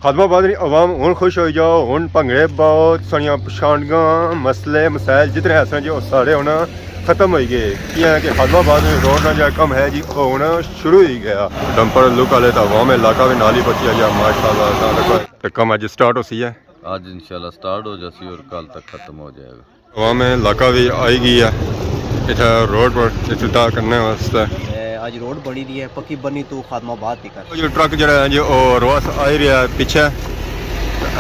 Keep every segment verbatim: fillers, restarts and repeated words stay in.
خادم آباد نی عوام ہن خوش ہوئی جاؤ، ہن بھنگڑے باؤ، ساریاں پچھانگاں، مسئلے مسائل جتنے ایسے جی وہ سارے ہن ختم ہوئی گئے۔ کیاں کہ خادم آباد نی روڈ نا جا کم ہے جی وہ ہن شروع ہوئی گیا۔ ڈمپر لک والے تو عوام علاقہ بھی نال ہی پہنچیا جا، ماشاءاللہ۔ تے کم اج سٹارٹ ہو سی ہے۔ آج انشاءاللہ سٹارٹ ہو جاسی اور کل تک ختم ہو جائے گا۔ عوام علاقہ بھی آئی گئی ہے اتھے روڈ پر افتتاح کرنے واسطے۔ اے، اج روڈ بنی دی ہے، پکی بنی تو خادم آباد تک۔ جو ٹرک جڑا ہے جی، او رواس آئی رہیا ہے پیچھے۔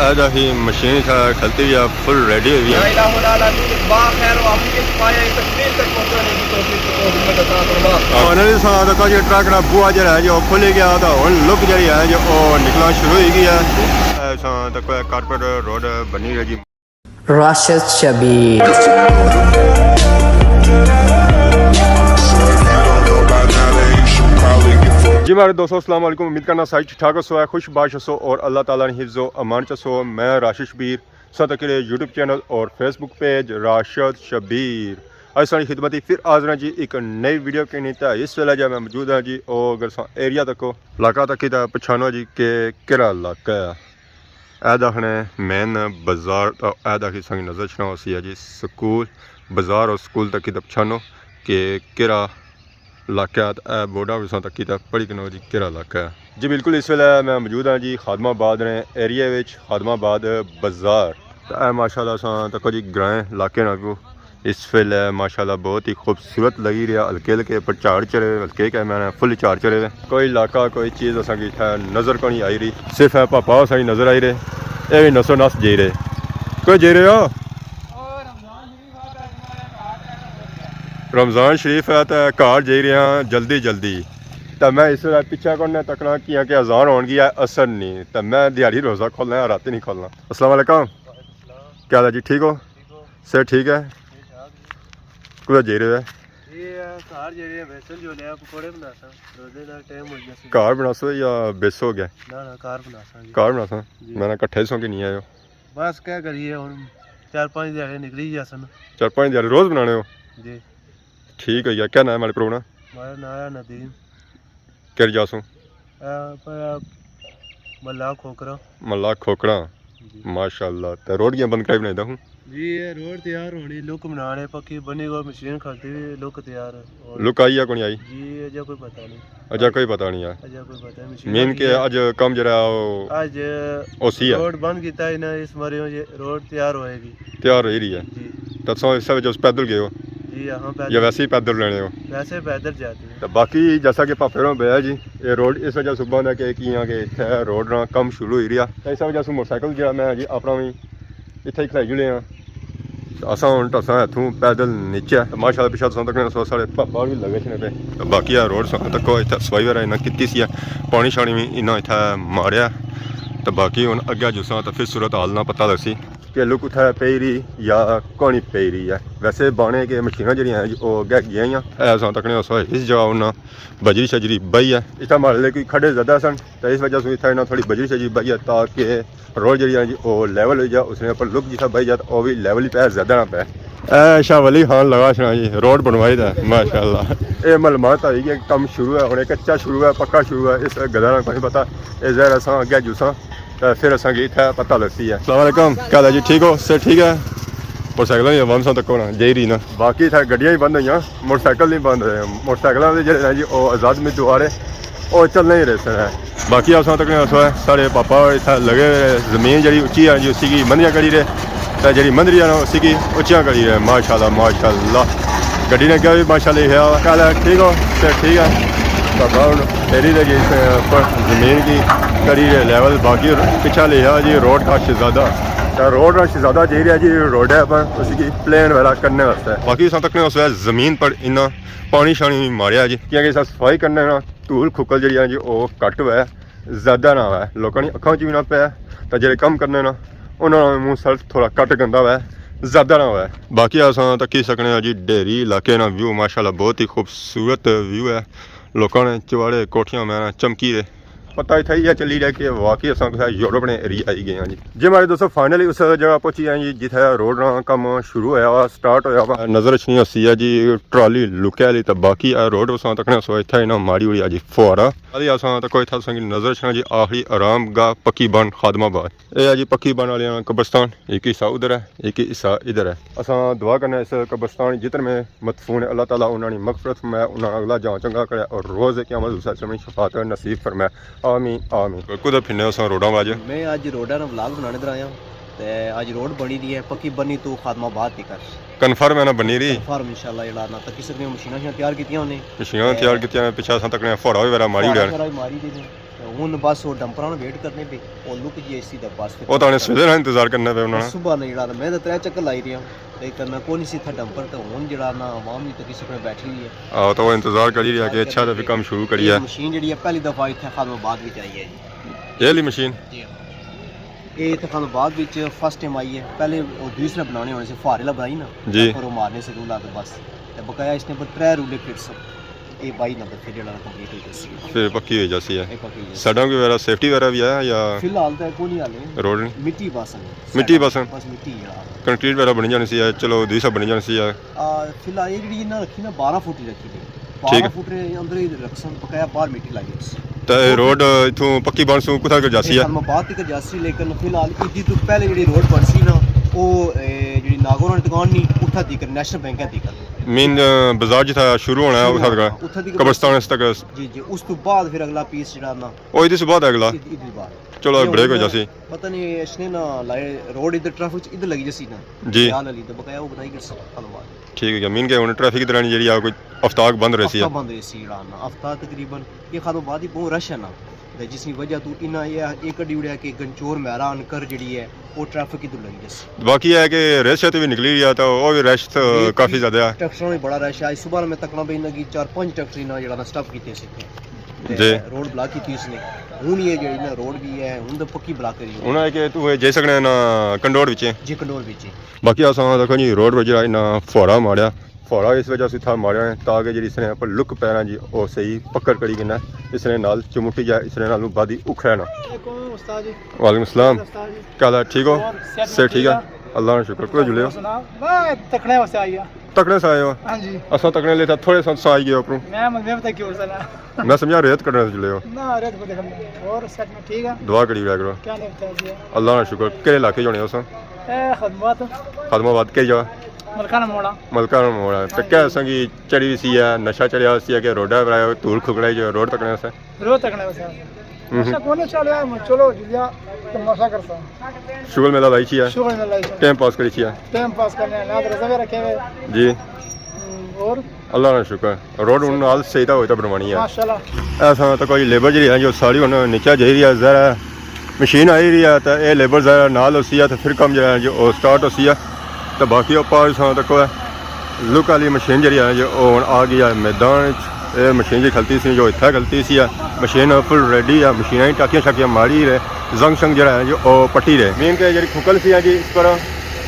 اے دا ہی مشین اتھے کھلتی ہوئی ہے، فل ریڈی ہوئی ہے۔ یا الہ العالمین، با خیر و عافیت پایا، تکمیل تک پہنچانے کی توفیق تو ہمت عطا فرما۔ اور انہاں نے ساتھ تکو جی ٹرک نا بوا جڑا ہے جی، او کھلی گیا، تو ہن لک جڑی ہے جی، او نکلنا شروع ہوئی گئی ہے۔ اے ساتھ تکو کارپیٹ روڈ بنی رہی جی۔ راشد شبیر۔ جی مہاڑے دوستو، السلام علیکم۔ امید کرنا سارے ٹھیک ٹھاک ہوسو، خوش باش ہوسو اور اللہ تعالیٰ نے حفظ و امان چ ہوسو۔ میں راشد شبیر، ساتھ تکو یوٹیوب چینل اور فیس بک پیج راشد شبیر۔ اج ساڑی خدمت پھر حاضر ہاں جی ایک نئی ویڈیو کے نیتا۔ اس ویلے جا میں موجود ہاں جی، او اگر ساں ایریا تکو، علاقہ تکی تے پچھانو جی کہ کیڑا علاقہ ہے۔ اے داخنے مین بازار، اے داخی سنگی نظر اچھنا ہوسی ہے جی سکول، بازار اور سکول تکی تے پچھانو کہ کیڑا علاقہ ہے۔ اے بورڈاں وی ساں تکی تے پڑھی کنو جی کیڑا علاقہ ہے۔ جی بالکل، اس ویلے میں موجود ہاں جی خادم آباد نے ایریے وچ، خادم آباد بازار۔ تے اے ماشاءاللہ ساں تکو جی گرائیں علاقے نا ویو۔ اس ویلے ماشاءاللہ بہت ہی خوبصورت لگی رہیا، ہلکے ہلکے پر جھاڑ چڑھے، ہلکے کہ میں نے فل جھاڑ چڑھے ہوئے۔ کوئی علاقہ، کوئی چیز اساں کی اتھے نظر کونی آئی رہی، صرف اے پاپا اساں کی نظر آئی رہے، اے وی نسو نس جائی رہے۔ کوئی جائی رہے ہو؟ رمضان شریف ہے تے گھر جائی رہے ہاں جلدی جلدی۔ تے میں اس ویلے پیچھے کون تکنا کیاں کہ اذان ہون گئی ہے، اثر نہیں، تے میں دیہاڑی روزہ کھولنا ہے، راتی نہیں کھولنا۔ السلام علیکم، کیا حال ہے جی؟ ٹھیک ہو؟ صحت ٹھیک ہے؟ کدھر جائی رہے ہو؟ یہ گھر جائی رہے ہیں، بیسن جو لیا، پکوڑے بناساں، روزے دا ٹائم ہو گیا سی۔ گھر بناسو یا بیسو گیا؟ نہ، نہ، گھر بناساں جی۔ گھر بناساں؟ جی۔ میں نہ کٹھے سوں کہ نہیں آئے ہو؟ بس کیا کریے ہن، چار پانچ دیہاڑے نکلی جاسن۔ چار پانچ دیہاڑے روز بنانے ہو؟ جی۔ ٹھیک ہے یار، کیا نام ہے ہمارے پروگرام؟ ہمارا نام ہے ندیم۔ کیڑی جا سوں؟ اے پر ملا کھوکھرا۔ ملا کھوکھرا۔ جی۔ ماشاءاللہ۔ تے روڈ کیاں بند کرائی بنائی دا ہوں؟ جی، یہ روڈ تیار ہونی، لک بنانے، پکی بنی، کوئی مشین کھلتی ہوئی، لک تیار ہے۔ اور لک آئی یا کونی آئی؟ جی، اجے کوئی پتہ نہیں۔ اجے کوئی پتہ نہیں ہے۔ اجے کوئی پتہ نہیں، مشین مین لگی کہ ہے۔ اج کم جڑا او اج او سی ہے۔ روڈ بند کیتا ہے نا، اس مریوں یہ روڈ تیار ہوئے گی۔ تیار ہوئی رہی ہے۔ جی۔ تے تساں اس وجہ سے پیدل گئے ہو؟ جی ہاں، یا پیدل۔ ویسے ہی پیدل لینے ہو؟ ویسے پیدل جاتے ہیں۔ تے باقی جیسا کہ پاپے ہوراں بیا جی، یہ روڈ اس وجہ سے بند ہے کہ کیاں کہ اتھے روڈ نا کم شروع ہوئی رہیا۔ تے اس وجہ سے موٹر سائیکل جڑا میں جی اپنا وی اتھے ہی کھلائی جڑے ہاں۔ تے اساں ہن ٹساں اتھوں پیدل نیچے۔ تے ماشاءاللہ پچھے تساں تکنے سو سارے پاپا بھی لگے چھنے پہ۔ تے باقی اے روڈ ساں تکو اتھے صفائی وغیرہ انہاں کیتی سی ہے۔ پانی شانی بھی انہاں اتھے ماریا۔ تے باقی ہن اگے جساں تے پھر صورت حال نا پتہ لگسی۔ کہ لک اتھے پئی رہی یا کونی پئی رہی ہے۔ ویسے بانے کہ مشیناں جڑیاں ہیں او اگے گئیاں ہیاں۔ اے اساں تکنے اس وقت اس جگہ انہاں بجری شجری بائی ہے۔ اتھے ماڑے لے کوئی کھڈے زیادہ سن، تے اس وجہ سے اتھے انہاں تھوڑی بجری شجری بائی ہے تاکہ روڈ جڑی ہے جی او لیول ہوئی جا، اس نے اوپر لک جتھا بائی جا تے او وی لیول ہی پے، زیادہ نہ پے۔ اے شاہ ولی خان لگا چھنا جی، روڈ بنوائی دا ہے، ماشاءاللہ۔ اے معلومات آئی کہ کم شروع ہے، ہن اے کچا شروع ہے، پکا شروع ہے، اس گدا نا کوئی پتہ۔ اے ظاہر اساں اگے جساں۔ تے پھر اساں کی اتھے پتہ لگسی ہے۔ السلام علیکم، کیا حال ہے جی؟ ٹھیک ہو؟ صحت ٹھیک ہے؟ موٹر سائیکل نہیں بند سن تک ہونا، جائی رہی نا۔ باقی اتھے گڈیاں ہی بند ہوئیاں، موٹر سائیکل نہیں بند ہوئے۔ موٹر سائیکلاں دے جڑے ہیں جی، او آزاد امیدوار ہے، او چلنے ہی رہے سن۔ باقی اساں تک نے سارے پاپا اتھے لگے ہوئے، زمین جڑی اچی ہے جی، اسی کی مندریاں کری رہے، تے جڑی مندری ہے نا، اسی کی اچیاں کری رہے۔ ماشاءاللہ، ماشاءاللہ۔ گڈی نے کہا بھی ماشاءاللہ، یہ ہے، کیا حال ہے؟ ٹھیک ہو؟ صحت ٹھیک ہے؟ پاپا ہن پھیری دے گئی اس پر زمین کی کری رہے لیول، باقی پچھا لکھیا جی روڈ کا شہزادہ۔ تے روڈ نا شہزادہ جائی رہیا جی، روڈ ہے پر اس کی پلین وغیرہ کرنے واسطے۔ باقی اساں تکنے اس ویلے زمین پر انہاں پانی شانی ماریا جی، کیونکہ اساں صفائی کرنے نا دھول کھکل جڑی ہے جی او گھٹ ہوئے، زیادہ نہ ہوئے، لوکاں نی اکھاں چ وی نہ پے۔ تے جڑے کم کرنے نا انہاں نا منہ سر تھوڑا گھٹ گندا ہوئے، زیادہ نہ ہوئے۔ باقی اساں تکی سکنے ہاں جی ڈھیری علاقے نا ویو، ماشاءاللہ بہت ہی خوبصورت ویو ہے۔ لوکاں نے چواڑے کوٹھیاں میں چمکی رہے۔ پتہ اتھا ہی چلی رہیا کہ واقعی اساں کسے یورپ نے ایریا آئی گئے ہاں جی۔ جی ہمارے دوستو، فائنلی اس جگہ پہنچی ہیں جی، جتھے روڈ نا کم شروع ہویا وا، سٹارٹ ہویا وا۔ نظر اچھنی ہوسی ہے جی، ٹرالی لکے آلی، تے باقی اے روڈ اساں تکنے سو اتھا ہی نا ماڑی ہوئی ہے جی فوارا۔ ابھی اساں تکو اتھا تساں کی نظر اچھنا جی، آخری آرام گاہ پکی بن خادم آباد۔ اے ہے جی پکی بن والے قبرستان، ایک حصہ ادھر ہے، ایک حصہ ادھر ہے۔ اساں دعا کرنے اس قبرستان جتنے میں مدفون ہے، اللہ تعالیٰ انہاں نی مغفرت فرمائے، انہاں اگلا جان چنگا کرے اور روز قیامت حضور صلی اللہ علیہ وسلم نی شفاعت نصیب فرمائے۔ آمین، آمین۔ کدھر پھرنے ہو ساں روڈاں واج؟ میں اج روڈاں نا ولاگ بنانے در آیا، تے اج روڈ بنی دی ہے پکی بنی تو خادم آباد تکر۔ کنفرم ہے نا بنی رہی؟ کنفرم انشاءاللہ، جڑا نا تکی سکنے ہو، مشیناں شاں تیار کیتیاں ہونے۔ مشیناں تے تیار کیتیاں، پچھے اساں تکنے فوارا وغیرہ ماری فوارا اڑیا۔ وغیرہ ماری دینے۔ تے ہن بس او ڈمپراں نا ویٹ کرنے پے، او لک جی اے سی دا بس پھر او تاں انہیں سویرے نا انتظار کرنا پے انہاں نا۔ صبح نے جڑا نا میں تے ترے چکر لائی رہیا، تے کرنا کوئی نہیں سی اتھا ڈمپر، تے ہن جڑا نا عوام وی تکی سکنے بیٹھی ہوئی ہے۔ آ، تو وہ انتظار کری رہیا کہ اچھا تے پھر کم شروع کریے۔ اے مشین جڑی ہے پہلی دفعہ اتھے خادم آباد وچ آئی ہے جی۔ اے والی مشین؟ جی ہاں۔ اے اتھے خادم آباد وچ فرسٹ ٹائم آئی ہے، پہلے او دوسرے بنانے ہونے سے، فوارے لا بنائی نا، جی۔ پر او مارنے سے رولا تے بس۔ تے بقایا اس نے پر ترے رولے فٹ سن۔ اے بائی نمبر پھر جڑا کمپلیٹ ہوئی جاسی۔ پھر پکی ہوئی جاسی ہے۔ اے پکی ہوئی جاسی۔ سائیڈاں کوئی وغیرہ سیفٹی وغیرہ بھی ہے یا؟ فی الحال تے کوئی نہیں حالے۔ روڈ نہیں؟ مٹی بس ہے۔ مٹی بس ہے؟ بس مٹی ہے۔ کنکریٹ وغیرہ بنی جانی سی ہے، چلو دوسرا بنی جانی سی ہے۔ آ، فی الحال اے جڑی انہاں رکھی نا بارہ فٹ ہی رکھی دی۔ ٹھیک ہے۔ بارہ فٹ رے اندر ہی رکھسن، بقایا باہر مٹی لائی اس۔ تے روڈ اتھوں پکی بن سوں کتھا تک جاسی ہے؟ خادم آباد تک جاسی، لیکن فی الحال ایدی تو پہلے جڑی روڈ بنسی نا، او، اے، جڑی ناگورا نی دکان نی، اتھا تک نیشنل بینک ہے تک۔ مین، آ، بازار جتھا شروع ہونا ہے، شروع اتھا ہونا، تک اتھا تک قبرستان اس تک۔ جی، جی، اس تو بعد پھر اگلا پیس جڑا نا۔ او، ادی سے بعد اگلا؟ ادی، ادی بعد۔ چلو، اے بریک ہو ہن جاسی۔ پتہ نہیں، اس نے نا لائے روڈ ادھر ٹریفک ادھر لگی جاسی نا۔ جی۔ خیال علی تو بقایا وہ بتائی کر سکتا خادم آباد۔ ٹھیک ہے، مین کے ہن ٹریفک ادھر آنی جڑی آ کوئی ہفتہ بند رہسی ہے۔ ہفتہ بند رہسی جڑا نا، ہفتہ تقریباً۔ یہ خادم آباد ہی بہت رش ہے نا۔ تے جس نی وجہ تو انہاں یہ، یہ کڈی اڑیا کہ گنچور مہرا انکر جڑی ہے، وہ ٹریفک ادھر لگی جاسی۔ باقی ہے کہ ریس تے بھی نکلی گیا تو وہ بھی رش تو یہ کافی زیادہ ہے۔ ٹریکٹراں بھی بڑا رش ہے۔ صبح میں تکنا پہ انہاں کی چار پانچ ٹریکٹر انہاں جڑا نا سٹاپ کیتے سی۔ تے جی۔ روڈ بلاک کیتی اس نے۔ ہن یہ جڑی نا روڈ بھی ہے، ہن تو پکی بلاک کری۔ ہن ہے کہ تو جائی سکنے نا کنڈوڑ وچ؟ جی، کنڈوڑ وچ۔ باقی اساں دیکھو جی روڈ وچ جڑا نا فوارا ماریا، فوارا اس وجہ سے تھا ماریا ہے تاکہ جڑی اس نے پر لک پیراں جی او صحیح پکڑ کری کنا اس نے نال چمٹی جائے، اس نے نالوں بعد ہی اکھڑے نا۔ السلام علیکم استاد جی۔ وعلیکم السلام۔ استاد جی۔ کیا حال ہے؟ ٹھیک ہو؟ اور صحت صحت ٹھیک ہے؟ ٹھیک ہے؟ اللہ کا شکر۔ کوئی جلے ہو؟ سناؤ، میں تکنے واسطے آئی ہاں۔ تکنے سے آئے ہو؟ ہاں جی۔ اساں تکنے لے تھا تھوڑے سا آئی گئے اوپروں۔ میں مغرب تک کیوں سنا؟ میں سمجھا ریت کڈنے سے جلے ہو۔ نہ، ریت کو دیکھنا۔ اور صحت میں ٹھیک ہے؟ دعا کری رہا کرو۔ کیا نام ہے جی؟ اللہ کا شکر۔ کہڑے علاقے جانے ہو ساں؟ اے خادم آباد۔ خادم آباد کہڑی جگہ؟ ملکانہ موڑا۔ ملکانہ موڑا۔ تے کیا سنگی چڑھی سی ہے، نشہ چڑھیا سی ہے کہ روڈا پر آئے ہو، دھول کھکڑے جو روڈ تکنے سے؟ روڈ تکنے سے۔ ہوں۔ نشہ کون چڑھیا ہے؟ چلو جلیا تماشا کرساں۔ شغل میلہ لائی چیا؟ شغل میلہ لائی چیا۔ ٹائم پاس کری چیا؟ ٹائم پاس کرنے ہیں، نات روزہ بھی رکھے ہوئے۔ جی۔ ہوں، اور؟ اللہ کا شکر۔ روڈ ہن نال صحیح تھا ہوئی تھا بنوانی ہے۔ ماشاءاللہ۔ ایسا تو کوئی لیبر جڑی ہے جو ساری ہن نیچے جائی رہی ہے، ذرا مشین آئی رہی ہے، تو اے لیبر ذرا نال ہوسی ہے، تو پھر کم جڑا ہے جو او سٹارٹ ہوسی ہے۔ تو باقی او پار ساں تک ہے لک والی مشین جڑی ہے جو او ہن آ گئی ہے میدان وچ۔ اے مشین جی کھلتی سی جو اتھا کھلتی سی ہے، مشین فل ریڈی ہے، مشیناں ہی ٹاکیاں شاکیاں ماری رہے، زنگ شنگ جڑا ہے جو او پٹی رہے۔ مین کہ جڑی کھکل سی ہے جی اس پر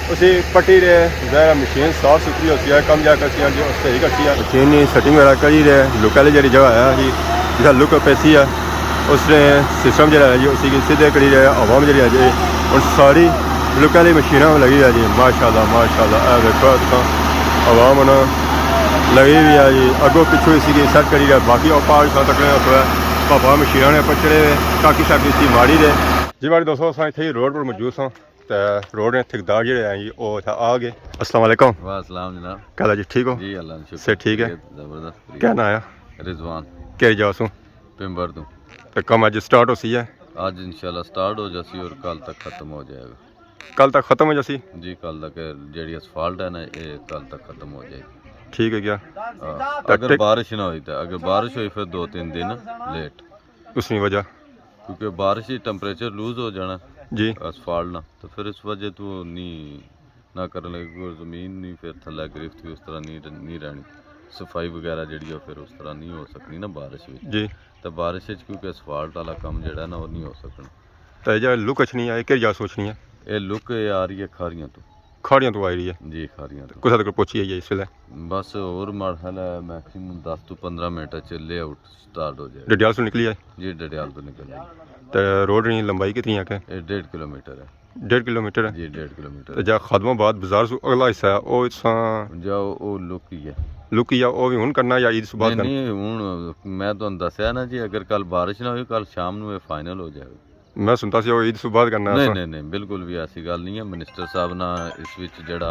اسی پٹی رہے، ظاہر ہے مشین صاف ستھری ہوسی ہے، کم جا کرسی ہے جی او صحیح کرسی ہے۔ مشین نی سیٹنگ وغیرہ کری رہے، لک والی جڑی جگہ ہے جی، جتھا لک پیسی ہے، اس نے سسٹم جڑا ہے جی، اسی کی سیدھے کری رہے، عوام جڑی ہے جی، ہن ساری لک والی مشیناں لگی رہی جی، ماشاءاللہ، ماشاءاللہ، اے دیکھو تساں، عوام ہن لگی ہوئی ہے جی، اگوں پچھوں اسی کی سیٹ کری رہے، باقی او پار تکنے ہوئے، بابا مشیناں نے پچڑے ہوئے، ٹاکی شاکی سی ماری دے۔ جی بڑے دوستو، اساں اتھے ہی روڈ پر موجود ساں۔ تے روڈ نے ٹھیکیدار جڑے ہیں جی، او اتھا آ گئے۔ السلام علیکم۔ وعلیکم السلام جناب۔ کیا حال ہے جی، ٹھیک ہو؟ جی، اللہ کا شکر۔ صحت ٹھیک ہے؟ خیریت، زبردست، خیریت۔ کیا نام ہے؟ رضوان۔ کہڑی جگہ سوں؟ پمبر تو۔ تے کم اج سٹارٹ ہوسی ہے؟ اج انشاءاللہ سٹارٹ ہو جاسی اور کل تک ختم ہو جائے گا۔ کل تک ختم ہو جاسی؟ جی، کل تک جیڑی اسفالٹ ہے نا، یہ کل تک ختم ہو جائے گی۔ ٹھیک ہے کیا؟ ہاں، تے اگر ٹک- بارش نہ ہوئی تو، اگر بارش ہوئی پھر دو تین دن لیٹ۔ اس نی وجہ؟ کیونکہ بارش ہی ٹمپریچر لوز ہو جانا جی۔ اسفالٹ نا، تو پھر اس وجہ تو نہیں نہ کرن لگے، کیونکہ زمین نہیں پھر تھلے گرفت بھی اس طرح نہیں، نہیں رہنی، صفائی وغیرہ جڑی ہے پھر اس طرح نہیں ہو سکنی نا بارش وچ۔ جی۔ تو بارش وچ کیونکہ اسفالٹ والا کم جڑا ہے نا، وہ نہیں ہو سکنا۔ تو یہ جڑا لک اچھنی ہے، یہ کہڑی جگہ سوں اچھنی ہے؟ یہ لک یہ آ رہی ہے کھاریاں تو۔ کھاڑیاں تو آئی رہی ہے؟ جی، کھاڑیاں تو۔ کتھے تک پہنچی ہے یہ اس ویلے؟ بس اور مرحلہ ہے، میکسیمم دس تو پندرہ منٹ چ لے آؤٹ سٹارٹ ہو جائے۔ ڈڈیال سے نکلی ہے؟ جی، ڈڈیال تو نکل جائے۔ تے روڈ نی لمبائی کتنی ہے کہ؟ یہ ڈیڑھ کلومیٹر ہے۔ ڈیڑھ کلومیٹر ہے؟ جی، ڈیڑھ کلومیٹر تے ہے۔ جا خادم آباد بازار سو اگلا حصہ ہے، او اتساں جا او، او لکی ہے۔ لکی ہے، او بھی ہن کرنا یا عید صبح نہیں، کرنا؟ نہیں، ہن میں تہانوں دسیا نا جی، اگر کل بارش نہ ہوئی، کل شام نو یہ فائنل ہو جائے گا۔ میں سنتا سی او عید صبح کرنا نہیں، ایسا۔ نہیں، نہیں، بالکل بھی ایسی گل نہیں ہے۔ منسٹر صاحب نا اس وچ جڑا،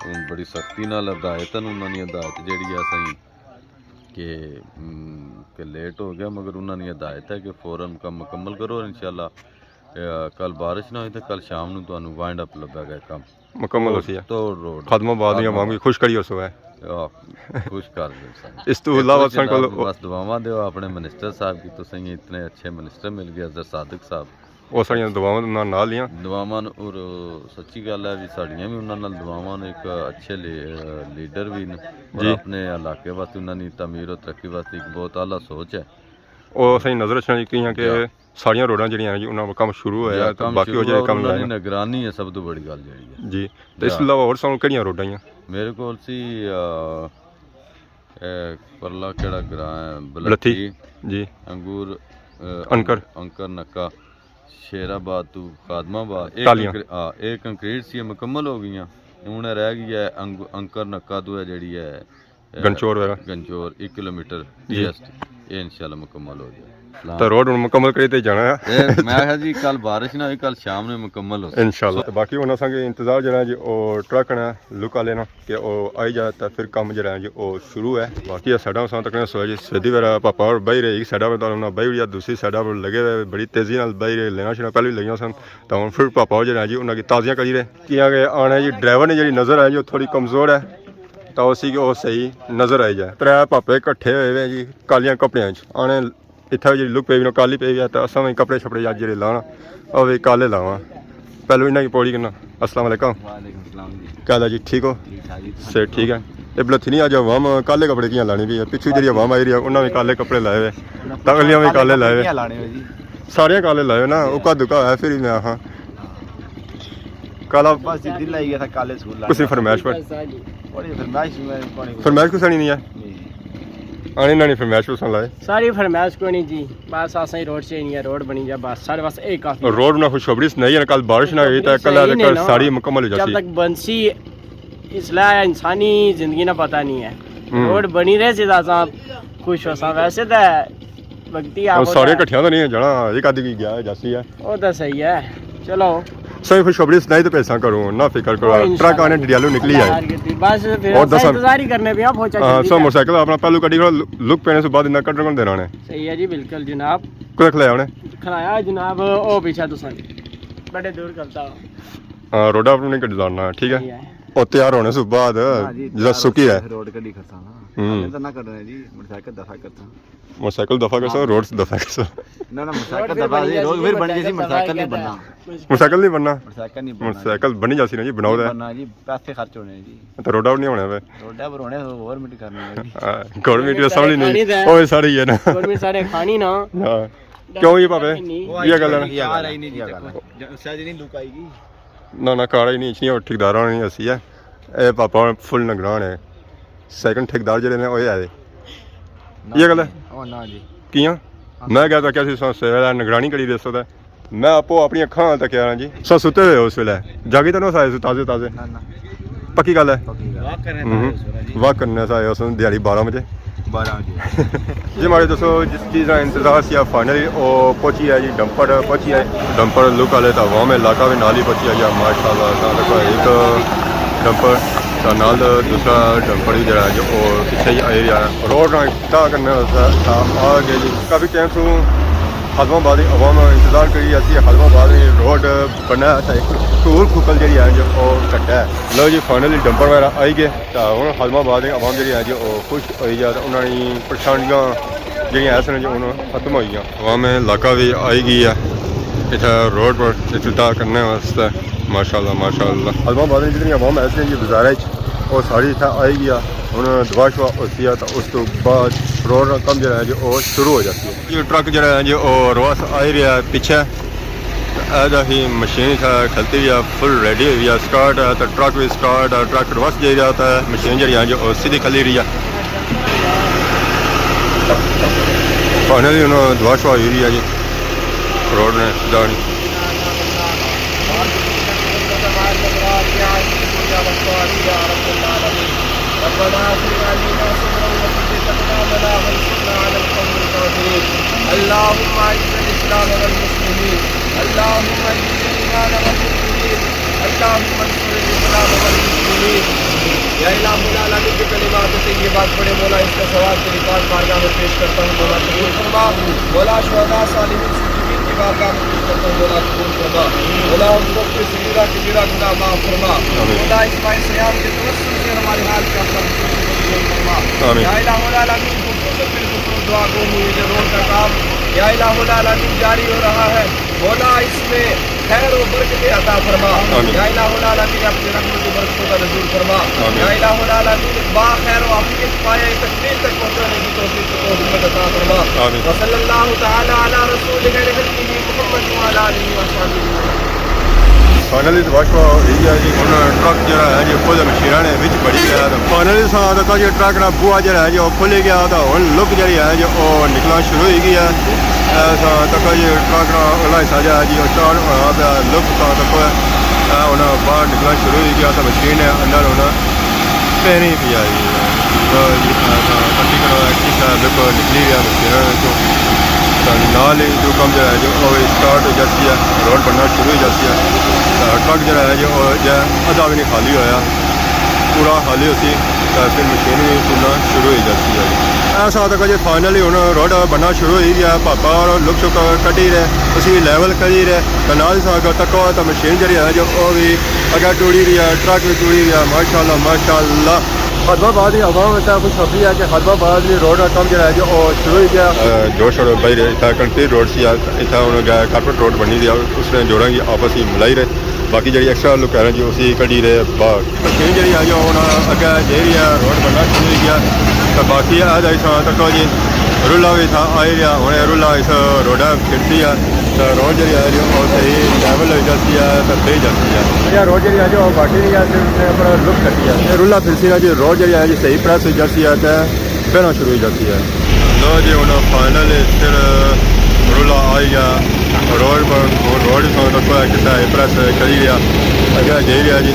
او بڑی سختی نال ہدایت ہے، انہاں نی ہدایت جڑی ہے سائیں کہ، ام، کہ لیٹ ہو گیا، مگر انہاں نی ہدایت ہے کہ فوراً کم مکمل کرو اور انشاءاللہ، اے، کل بارش نہ ہوئی تے کل شام نو تانوں وائنڈ اپ لبھے گا کم۔ مکمل ہو سی ہے۔ توڑ روڈ۔ خادم آباد دی عوام کی خوش کری ہو سو ہے۔ آہ، خوش کر دے سن۔ اس تو علاوہ سن کول بس دعاواں دیو اپنے منسٹر صاحب کی، تساں کی اتنے اچھے منسٹر مل گئے، حضرت صادق صاحب۔ او ساڑیاں دعاواں نال نال ہیاں۔ دعاواں اور سچی گل ہے بھی ساڑیاں بھی انہاں نال دعاواں نے، ایک اچھے لی-، لیڈر بھی نے اور جی۔ اپنے علاقے واسطے انہاں نی تعمیر و ترقی واسطے ایک بہت اعلیٰ سوچ ہے۔ او ساڑی نظر اچھنا جی کیاں کہ جی۔ ساڑیاں روڈاں جڑیاں ہیں جی، انہاں دا کم شروع ہویا جی، ہے، تے کم باقی شروع او جڑے ہوا، کم انہاں لگے دی نے۔ نگرانی ہے سب تو بڑی گل جڑی ہے۔ جی۔ تے اس جی۔ علاوہ اور سانوں کیڑیاں روڈاں ہیں؟ میرے کول سی، آ، اے پرلا کیڑا گراں ہے؟ بلتھی۔ بلتھی۔ جی۔ انگور، اے، انکر۔ انکر نکا، شیر آباد تو خادم آباد۔ اے کالیاں۔ کنکری-، آ، اے کنکریٹ سی مکمل ہو گئیاں۔ ہن رہ گئی ہے انگ-، انکر نکا تو ہے جڑی ہے، اے، گنچور وغیرہ۔ گنچور ایک کلومیٹر جی۔ ایسٹ، اے انشاءاللہ مکمل ہو جائے۔ تو روڈ ہن مکمل کری تے جانا ہے۔ اے میں آخیا جی کل بارش نہ ہوئی، کل شام نے مکمل ہو۔ انشاءاللہ۔ تو باقی ہن اساں کے انتظار جڑا جی او ٹرک نا، لک آلے نا، کہ او آئی جا تے پھر کم جڑا ہے جی او شروع ہے۔ باقی اے سائیڈاں اساں تکنے سویا جی، سویدی ویرا پاپا اور بائی رہے، ایک سائیڈا پر تانوں بائی ہوئی، دوسری سائیڈا پر لگے ہوئے، بڑی تیزی نال بائی رہے، لینا شینا پہلے بھی لگیاں سن۔ تو ہن پھر پاپا او جڑا ہے جی انہاں کی تازیاں کری رہے۔ کیاں کہ آنے جی ڈرائیور نے جڑی نظر ہے جی او تھوڑی کمزور ہے۔ تاں اسی کی او صحیح نظر آئی جائے۔ ترے پاپے کٹھے ہوئے وے جی کالیاں کپڑیاں وچ۔ آنے اتھا جڑی لک پئی وی نہ کالی پئی وی ہے، تاں اساں وی کپڑے شپڑے یا جڑے لانا، او وی کالے لاواں۔ پہلو انہاں کی پوڑی کرنا۔ السلام علیکم۔ وعلیکم السلام جی۔ کیا حال ہے جی؟ ٹھیک ہو؟ ٹھیک ٹھاک جی۔ صحت ٹھیک ہے؟ اے بلتھی نہیں، اج عوام کالے کپڑے کیاں لانے بھی ہے؟ پچھو جڑی عوام آئی رہی ہے، انہاں وی کالے کپڑے لائے ہوئے۔ تاں اگلیاں وی کالے لائے ہوئے۔ کیاں لانے ہوئے جی؟ ساریاں کالے لائے ہوئے نا، اکا دکا ہے پھر میں آخاں۔ کالا بس جی دل آئی گیا تھا کالے سکول لانے کسی دا۔ فرمائش پر؟ بڑی فرمائش میں پڑھی۔ فرمائش کسے نی نہیں ہے؟ نہیں۔ آنے نہ نہیں فرمائش کسے لائے؟ ساری فرمائش کوئی نہیں جی، بس اساں ہی روڈ چاہیے، روڈ بنی جا بس، سارے بس ایک کافی۔ روڈ نہ خوشخبری سنائی ہے، کل بارش نہ ہوئی تو کل صحیح کل نہیں نا۔ ساری مکمل ہو جب جاسی۔ تک بنسی، اس لیے انسانی زندگی نا پتہ نہیں ہے۔ ہوں۔ روڈ بنی رہے سی تاں اساں خوش ہو ساں، ویسے تو وقتی اور آفت سارے ہے۔ کٹھیاں تو نہیں ہے جانا، ایک آدھی کی گیا ہے جاسی ہے۔ او تاں صحیح ہے، چلو۔ صحیح خوشخبری سنائی تے پیسہ کرو، نہ فکر کرو، کوئی ٹرک آنے انشاءاللہ۔ ڈڈیالو نکلی آئے۔ بس پھر اور اساں دساں۔ انتظار ہی کرنے پیا، پہنچا ہاں، جلدی سو کر۔ موٹرسائیکل اپنا پہلو کڈی کھڑو، لک پینے سے بعد انہاں کڈن کون دینا نے۔ صحیح ہے جی، بالکل جناب۔ کتھے کھلایا انہیں؟ کھلایا جناب، او پیچھے تساں بڑے دور کرتا۔ ہاں، روڈا پر نہیں کڈی لانا، ٹھیک ہے؟ صحیح ہے۔ او تیار ہونے سے بعد ہاں جی، جس تیار سکی ہے۔ روڈ کڈی کھڑتا نا۔ ہوں۔ ہمیں تو نہ کڈنے جی، موٹرسائیکل دفع کرتا۔ موٹرسائیکل دفع کرسو، روڈ سے دفع کرسو۔ نہ، نہ، موٹرسائیکل دفع نہیں، روڈ پھر بن جاسی، موٹرسائیکل نہیں بننا۔ موٹرسائیکل نہیں بننا؟ موٹرسائیکل نہیں بننا۔ موٹرسائیکل بنی جاسی نا جی، بناؤ دے۔ نہیں بننا جی، پیسے خرچ ہونے جی۔ تو روڈا پر نہیں ہونے پہ۔ روڈا پر ہونے، گورنمنٹ کرنی ہے جی۔ ہاں، گورنمنٹ تو سامنے نہیں۔ او ساڑی ہے نا۔ گورنمنٹ ساڑے کھانی نا۔ ہاں۔ کیوں جی پاپے؟ یہ گل ہے نا۔ یار آئی نہیں جی، دیکھو۔ سیدی نہیں لک آئی گی۔ نہ، نہ، کار ہی نہیں، اتنی ٹھیکیدار ہونے نہیں اسی ہے۔ اے پاپا فل نگران ہے۔ سیکنڈ ٹھیکیدار جڑے نے، او اے آئے۔ نہ یہ گل ہے؟ جی۔ او نہ جی۔ کیاں؟ ہاں۔ میں کہتا کیا سی سو سویرے نگرانی کری دے سو تے۔ میں آپو اپنی اکھاں تکیا نا جی۔ سو ستے ہوئے اس ویلے۔ جاگی تے نہ سائے سو تازے تازے۔ نہ، نہ۔ پکی گل ہے؟ پکی گل۔ ہوں۔ واک کرنے سائے اس دیہاڑی بارہ بجے۔ بارہ بجے۔ جی ماڑے دوستو، جس چیز نا انتظار سی، فائنلی او پہنچی ہے جی، ڈمپر پہنچی ہے۔ ڈمپر لک آلے تے عوام علاقہ وی نال ہی پہنچی ہے جی، ماشاءاللہ۔ تاں دیکھو ایک ڈمپر، تاں نال دوسرا ڈمپر وی جڑا ہے جو او پچھے ہی آئی رہیا ہے۔ روڈ نا افتتاح کرنے واسطے تاں آ گئے جی۔ کافی ٹائم سوں خادم آباد دی عوام انتظار کری اسی، خادم آباد دی روڈ بننا ہے، تاں ایک ٹول کھوکل جڑی ہے جو او کٹا ہے۔ لو جی، فائنلی ڈمپر وغیرہ آئی گئے۔ تاں ہن خادم آباد دی عوام جڑی ہے جو او خوش ہوئی جا، تاں انہاں نی پریشانیاں جڑیاں ایسے نے جو ہن ختم ہوئی گیاں۔ عوام علاقہ وی آئی گئی ہے اتھے روڈ پر افتتاح کرنے واسطے۔ ماشاءاللہ، ماشاءاللہ۔ خادم آباد نے جتنی عوام ایسے نے جی بازار وچ، او ساری اتھے آئی گئی ہے۔ ہن دعا شعا ہوسی ہے، تاں اس تو بعد روڈ نا کم جڑا ہے جو او شروع ہو جاسی ہے۔ جو ٹرک جڑا ہے جو او رواس آئی رہیا ہے پچھے۔ اے دا ہی مشین اتھا کھلتی ہوئی ہے، فل ریڈی ہوئی ہے، سٹارٹ ہے تے ٹرک وی سٹارٹ ہے، ٹرک ریورس جائی رہیا تے مشین جڑی ہے جو او سیدھی کھلی رہی ہے۔ فائنلی انہوں دعا شعا ہوئی رہی ہے جی، روڈ نے جانی۔ ربنا افرغ علينا صبرا وثبت اقدامنا وانصرنا على القوم الكافرين. اللهم اعز الاسلام والمسلمين. اللهم ايد الايمان والمؤمنين. اللهم انصر الاسلام والمسلمين. یا الہ العالمین، جو کلمات طیبات پڑھے مولا، اس کا ثواب تیری پاک بارگاہ میں پیش کرتا ہوں، مولا قبول فرما۔ مولا شہداء صالحین صدیقین کی بارگاہ میں پیش کرتا ہوں، مولا قبول فرما۔ مولا ہم کو اپنے صغیرہ کبیرہ گناہ معاف فرما۔ آمین۔ مولا اس ماہ صیام کے توسل سے ہمارے حال کا اپنا قبول فرما۔ آمین۔ یا الہ العالمین، خصوصاً بالخصوص دعا گو ہوئی جو روڈ کا کام، یا الہ العالمین، جاری ہو رہا ہے، مولا اس میں خیر و برکتیں عطا فرما۔ آمین۔ یا الہ العالمین، اپنی رحمت و برکتوں کا نزول فرما۔ آمین۔ یا الہ العالمین، با خیر و عافیت پائے تکمیل تک پہنچانے کی توفیق و توفیق عطا فرما۔ آمین۔ وصلی اللہ تعالی علی رسول خیر خلقہ محمد وعلی آلہ وصحبہ۔ فائنلی تو واش ہو رہی ہے جی، ہن ٹرک جڑا ہے جی، پل مشیراں نے وچ بڑی گیا۔ فائنلی سا تکا جی ٹرک نا بوا جڑا ہے جی، او کھلی گیا، تو ہن لک جڑی ہے جی، او نکلنا شروع ہوئی گئی ہے۔ اے سا تکا جی ٹرک نا اگلا حصہ جڑا ہے جی، او چار ہویا پیا، لک سا تکا، اے ہن باہر نکلنا شروع ہوئی گیا، تو مشین نے اندر ہن پہنی پی آئی ہے۔ تو جی، اے سا تکی کرو، اے کس طرح لک نکلی رہیا مشین چوں۔ تو نال ہی جو کم جڑا ہے جی، او سٹارٹ ہو جاتی ہے، روڈ بننا شروع ہو جاتی ہے۔ تو ٹرک جڑا ہے جی، او جے ادھا بھی نہیں خالی ہویا۔ پورا خالی ہوسی، تے پھر مشین وی ٹرنا شروع ہوئی جاسی ہے۔ ایسا تک جی فائنلی ہن روڈ بننا شروع ہوئی گیا، پاپا اور لک شک کٹی رہے، اسی لیول کری رہے، تے نال سا اگر تکو تے مشین جڑی ہے جو او وی اگے ٹوڑی رہی ہے، ٹرک وی ٹوڑی رہی ہے۔ ماشاءاللہ، ماشاءاللہ۔ خادم آباد نی عوام تے خوشخبری ہے کہ خادم آباد نی روڈ نا کم جڑا ہے جو او شروع ہوئی گیا۔ اے، جوش اور بھائی رہے، اتھا کنکریٹ روڈ سی، اتھا ہن اگے کارپیٹ روڈ بنی رہی ہے، اس نے جوڑاں کی آپس وچ ملائی رہے۔ باقی جڑی ایکسٹرا لوکیشن جی اسی کڈی رہے باہر۔ مشین جڑی آئی ہے ہن اگے جائی رہی ہے، روڈ بننا شروع ہوئی گیا۔ تے باقی اے جائی ساں تکو جی، رولا وی اتھا آئی رہیا، ہن اے رولا اس روڈا پھرسی ہے، تے روڈ جڑی آئی رہی ہے او صحیح لیول ہوئی جاسی ہے تے بہی جاسی ہے۔ یہ روڈ جڑی آئی ہے او باقی نہیں ہے، صرف اس نے اپنا لک کرتی ہے۔ یہ رولا پھرسی نا جی، روڈ جڑی آئی جی صحیح پریس ہوئی جاسی ہے تے بہنا شروع ہو جاتی ہے۔ لو جی، ہن فائنل اتھر رولا آئی گیا۔ روڈ پر، روڈ اتھاں تک کوئی کتا ہے، پریس کری گیا۔ اگے جائی رہیا جی۔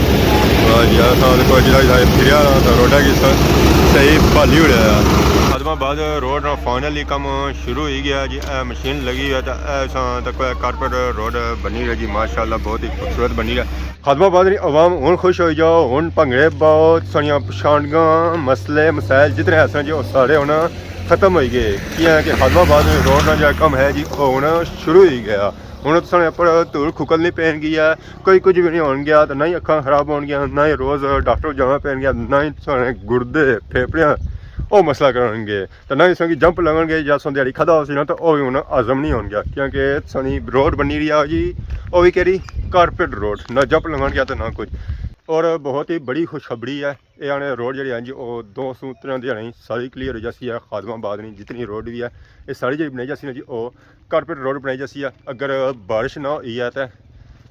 واہ جی، اتھاں تک کوئی جڑا ہے پھریا نا، تو روڈا کی س-، صحیح بھالی اڑیا ہے۔ خادم آباد روڈ نا فائنلی کم شروع ہوئی گیا جی۔ اے مشین لگی ہوئی ہے، تو اے اتھاں تک کوئی کارپیٹ روڈ بنی رہی جی، ماشاءاللہ بہت ہی خوبصورت بنی رہی ہے۔ خادم آباد نی عوام ہن خوش ہوئی جاؤ، ہن بھنگڑے باؤ، ساریاں پچھانگاں، مسئلے مسائل جتنے ایسے جی، او سارے ہن ختم ہوئی گئے۔ کیاں کہ خادم آباد نی روڈ نا جیڑا کم ہے جی، او ہن شروع ہوئی گیا۔ ہن تساں نے اپر دھول کھکل نہیں پین گئی ہے، کوئی کچھ بھی نہیں ہون گیا، تے نہ ہی اکھاں خراب ہون گیاں، نہ ہی روز ڈاکٹر جانا پین گیا، نہ ہی تساں نے گردے، پھیپھڑیاں، او مسئلہ کرن گے۔ تے نہ ہی تساں کی جمپ لگن گے، یا تساں دیہاڑی کھدا ہوسی نا، تے او وی ہن ہضم نہیں ہون گیا، کیونکہ تساں نی روڈ بنی رہی ہے جی، او وی کیڑی؟ کارپیٹ روڈ، نہ جمپ لگن گیا تے نہ کچھ۔ اور بہت ہی بڑی خوشخبری ہے، اے آنے روڈ جڑی ہے جی، او دو سو تریاں دیہاڑیاں ساری کلیئر ہو جاسی ہے۔ خادم آباد نی جتنی روڈ وی ہے، اے ساری جڑی بنائی جاسی نا جی، او کارپیٹ روڈ بنائی جاسی ہے۔ اگر بارش نہ ہوئی ہے تے،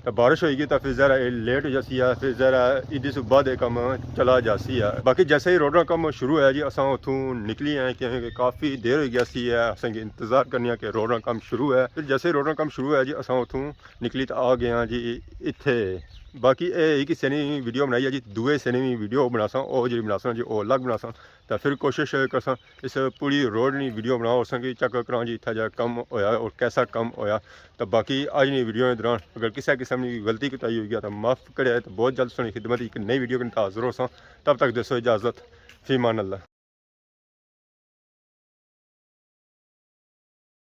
تے بارش ہوئی گئی تے پھر ذرا اے لیٹ ہو جاسی ہے، پھر ذرا عیدی سوں بعد اے کم چلا جاسی ہے۔ باقی جیسے ہی روڈ نا کم شروع ہویا جی، اساں اتھوں نکلی آئے، کیونکہ کافی دیر ہوئی گیا سی ہے، اساں کی انتظار کرنی ہے کہ روڈ نا کم شروع ہے۔ پھر جیسے ہی روڈ نا کم شروع ہویا جی، اساں اتھوں نکلی تے آ گئے ہاں جی اتھے۔ باقی اے ایک حصے نی ویڈیو بنائی ہے جی، دوئے حصے نی وی ویڈیو بناساں، او جڑی بناساں جی، او الگ بناساں۔ تے پھر کوشش کرساں اس پوری روڈ نی ویڈیو بناؤ، اساں کی چیک کراں جی اتھا جا کم ہویا اور کیسا کم ہویا۔ تے باقی اج نی ویڈیو نے دوران اگر کسے قسم نی غلطی کوتاہی ہوئی گیا تے معاف کرے، تے بہت جلد تساں نی خدمت اچ ایک نئی ویڈیو کنے حاضر ہوساں۔ تب تک دیسو اجازت، فی امان اللہ۔